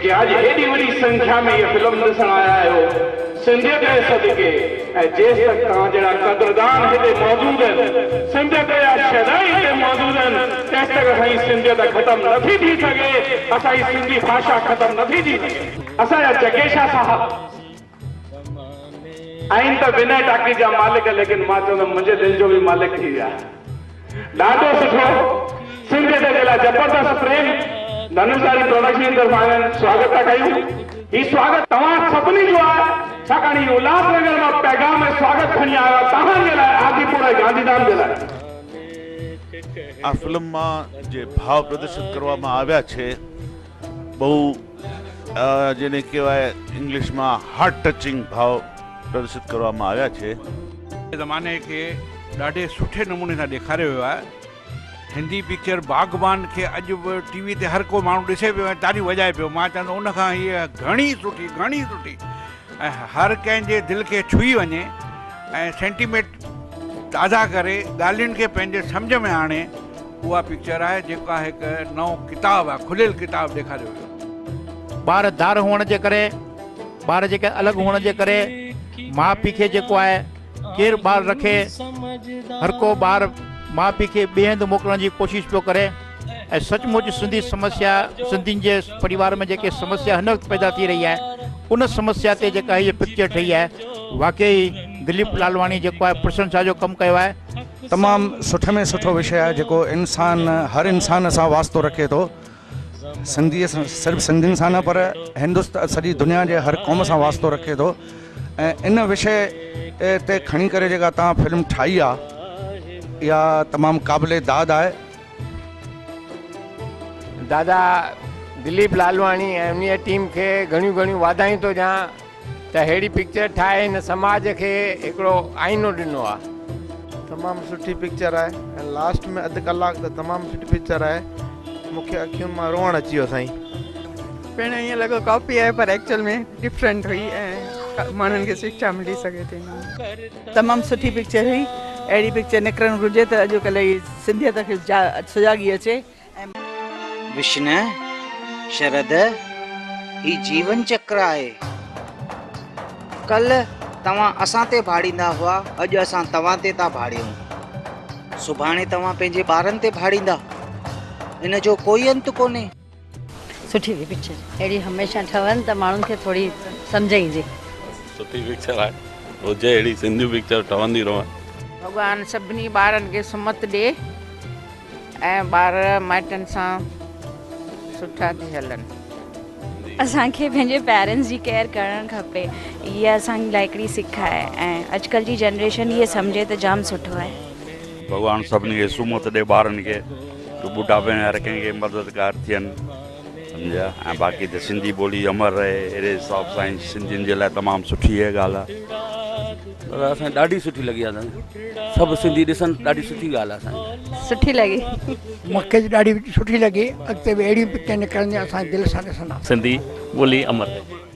جيڪي اڄ هيڏي وڏي سنکيا ۾ هيء فلم ڏسڻ آيا آهيو، سنڌيت جي صدقي ۽ جيستڪ توهان جهڙا قدردان هتي موجود آهن، سنڌيت جا شيدائي هتي موجود آهن، تيستڪ اسان جي سنڌيت ختم نٿي ٿي سگهي، اسان جي سنڌي ڀاشا ختم نٿي ٿي سگهي. اسان جا جگيشا صاحب آهن ته ونئي ٽاڪيز جا مالڪ، ليڪن مان چوندم منهنجي دل جو به مالڪ ٿي ويا. ڏاڍو سٺو سنڌيت جي لاء زبردست پريم ڌنوشاري پروڊڪشن جي طرفان آهن سواگت ٿا ڪيون هي سواگت توهان سڀني جو آهي ڇاڪاڻ هي الهاس نگر مان پيغام ۽ سواگت کڻي آيو آهي توهان جي لاء آديپور ۽ گانڌيڌام جي لاء. આ ફિલ્મમાં જે ભાવ પ્રદર્શિત કરવામાં આવ્યા છે બહુ જેને કહેવાય ઇંગ્લિશમાં હાર્ટ ટચિંગ ભાવ પ્રદર્શિત કરવામાં આવ્યા છે. ज़माने खे ॾाढे सुठे नमूने सां ॾेखारियो वियो आहे। हिंदी पिक्चर बागबान खे अॼु बि टीवी ते हर को माण्हू ॾिसे पियो ऐं ताड़ियूं वॼाए पियो। मां चवंदो उन खां हीअ घणी सुठी घणी सुठी ऐं हर कंहिंजे दिलि खे छुई वञे ऐं सेंटीमेंट ताज़ा करे ॻाल्हियुनि खे पंहिंजे सम्झ में आणे उहा पिक्चर आहे जेका हिकु नओं किताबु आहे, खुलियल किताबु ॾेखारियो वियो। ॿार धार हुअण जे करे, ॿार जेके अलॻि हुअण जे करे माउ पीउ खे जेको आहे केरु ॿार रखे, हर को ॿार माउ पीउ खे ॿिए हंधि मोकिलण जी कोशिशि पियो करे। ऐं सचमुच सिंधी समस्या, सिंधियुनि जे परिवार में जेके समस्या हिन वक़्तु पैदा थी रही आहे, उन समस्या ते जेका हीअ पिक्चर ठही आहे, वाकई दिलीप लालवाणी जेको आहे प्रशंसा जो कमु कयो आहे। तमामु सुठे में सुठो विषय आहे जेको इंसान हर इंसान सां वास्तो रखे थो। सिंधीअ सां सिर्फ़ु सिंधियुनि सां न पर हिंदुस्तान सॼी दुनिया जे हर क़ौम सां वास्तो रखे थो। ऐं इन विषय ते खणी करे जेका तव्हां फिल्म ठाही आहे इहा तमामु क़ाबिल दाद आहे। दादा दिलीप लालवाणी ऐं उनजी टीम खे घणियूं घणियूं वाधायूं थो ॾियां त अहिड़ी पिक्चर ठाहे हिन समाज खे हिकिड़ो आईनो ॾिनो आहे। तमामु सुठी पिक्चर आहे ऐं लास्ट में अधु कलाक त तमामु सुठी पिक्चर आहे। मूंखे अखियुनि मां रोअणु अची वियो साईं। पिणु ईअं लॻो कॉपी आहे पर एक्चुअल में डिफरेंट हुई ऐं माण्हुनि खे शिक्षा मिली सघे थी। तमामु सुठी पिक्चर हुई। अहिड़ी पिक्चर निकिरणु घुरिजे त अॼुकल्ह जी सिंधियत खे सजागी अचे। विष्णु शरद ही जीवन चक्र आहे। कल तव्हां असां ते भाड़ींदा हुआ, अॼु असां तव्हां ते था भाड़ियूं, सुभाणे तव्हां पंहिंजे ॿारनि ते भाड़ींदा, इन जो कोई अंत कोन्हे। सुठी हुई पिक्चर, अहिड़ी हमेशा ठहनि त माण्हुनि खे थोरी सम्झ ईंदी। सुठी पिक्चर आहे, हुजे अहिड़ी सिंधी पिक्चर ठहंदी रहे। भॻवानु सभिनी ॿारनि खे सुमत ॾे ऐं ॿार माइटनि सां सुठा थी हलनि। असांखे पंहिंजे पेरेंट्स जी केयर करणु खपे, इहा असांजी लाइ हिकिड़ी सिख आहे ऐं अॼुकल्ह जी जनरेशन इहे सम्झे त जाम सुठो आहे। भॻवानु सभिनी खे सुमत ॾे ॿारनि खे, ॿुढापे में हर कंहिंखे मददगार थियनि, सम्झा। ऐं बाक़ी त सिंधी ॿोली अमर रहे, अहिड़े हिसाब सां सिंधियुनि जे लाइ तमामु सुठी इहा ॻाल्हि आहे। पर असांखे ॾाढी सुठी लॻी आहे, सभु सिंधी ॾिसनि, ॾाढी सुठी ॻाल्हि आहे असांजी। सुठी लॻी मूंखे, ॾाढी सुठी लॻी। अॻिते बि अहिड़ियूं पिक्चर निकिरंदियूं, असां दिलि सां ॾिसंदा। सिंधी ॿोली अमर रहे।